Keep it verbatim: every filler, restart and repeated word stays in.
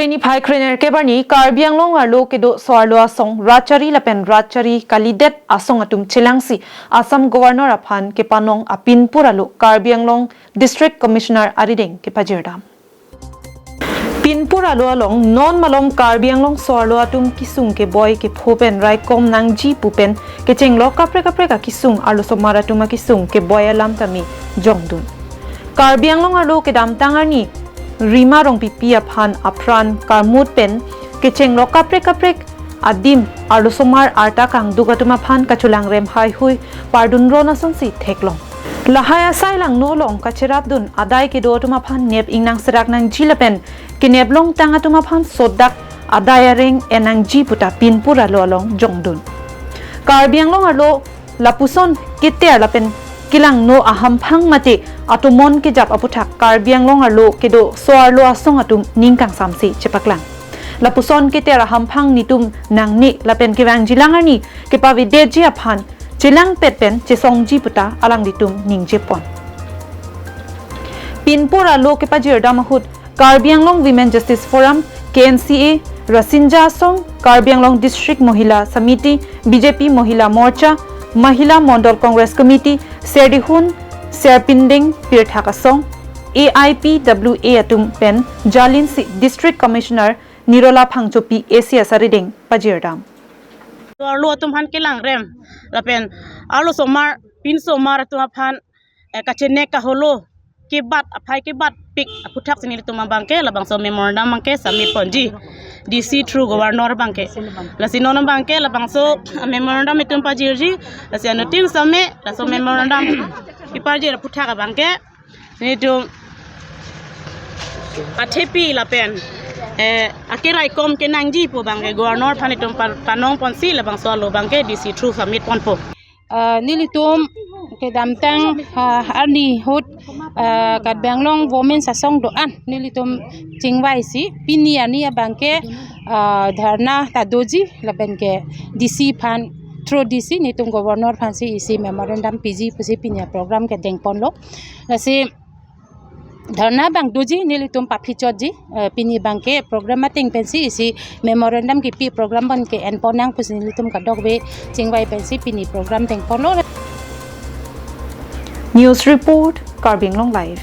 Niphai krenerkep arni Karbi Anglong arlo kedo so-arlo asong Ratchari lapen Ratchari kalidet asong atum chelangsi Assam Governor aphan kepanong apinpur arlo Karbi Anglong District Commissioner arideng kepajirdam. Pinpur arlo along non malom Karbi Anglong so-arlo atum kesung keboi kepho pen raikom nangji pu pen kechenglok kaprek kaprek akesung arlosomar atum akesung keboi alam tame jongdun. Karbi Anglong arlo kedamtang arni Rima Rongpipi aphan apran karmut pen kechenglok kaprek kaprek adim arlosomar arta kangduk atum aphan kachelangrem haihui pardunron asonsi theklong. Lahai asai langno along kacherapdun adai kedo atum aphan nep ingnang serak nangji lapen keneplongtang atum aphan sodak adai areng en nangji puta pinpur arlo along jongdun. Karbi Anglong arlo lapuson keter lapen kelangno ahamphang mate atomon kejap aputhak Karbi Anglong arlo kedo so-arlo asong atum ning kangsamsi chepaklang. Lapuson keter ahamphang netum nangne lapen kevangjilang arni kepavedetji aphan chelangpet pen chesongji puta alanglitum ningjepon. Pinpur arlo kepajirdam ahut Karbi Anglong Women Justice Forum, K N C A, Rasinja Asong, Karbi Anglong District Mohila Samiti, B J P Mohila Morcha, Mahila Mondol Congress Committee, Serdihun, Serpinding, Pirthak Asong, A I P W A atum pen jalinsi District Commissioner Nirola Phangchopi A C S arideng pajirdam. Arlo atum aphan kelangrem lapen arlosomar, pinsomar atum aphan, eh, kachenek kaholo kebat aphai kebatpik aputhak si nelitum abangke labangso memorandum abangke submit ponji D C through Governor abangke. Lasi non abangke labangso memorandum itum pajirji, lasi anuttin same laso memorandum kepajir aputhak abangke netum athepi lapen, eh, akeraikom kenangji pu abangke Governor aphan itum pa-, panong ponsi labangso arlo abangke D C through submit ponpo. Ah, nelitum kedamtang, ah, arni ahut, ah, Karbi Anglong Women Asong do-an nelitum chingvaisi pini arni abangke, ah, dharna ta doji lapen ke D C aphan through D C netum Governor aphansi isi memorandum piji pusi pini program kedengponlo. Lasi dharna abang doji nelitum paphichotji, eh, pini abangke program ateng pensi isi memorandum kipi program abangke enpon nang pusi nelitum kadokave chingvai pensi pini program dengponlo. News report, Karbi Anglong Live.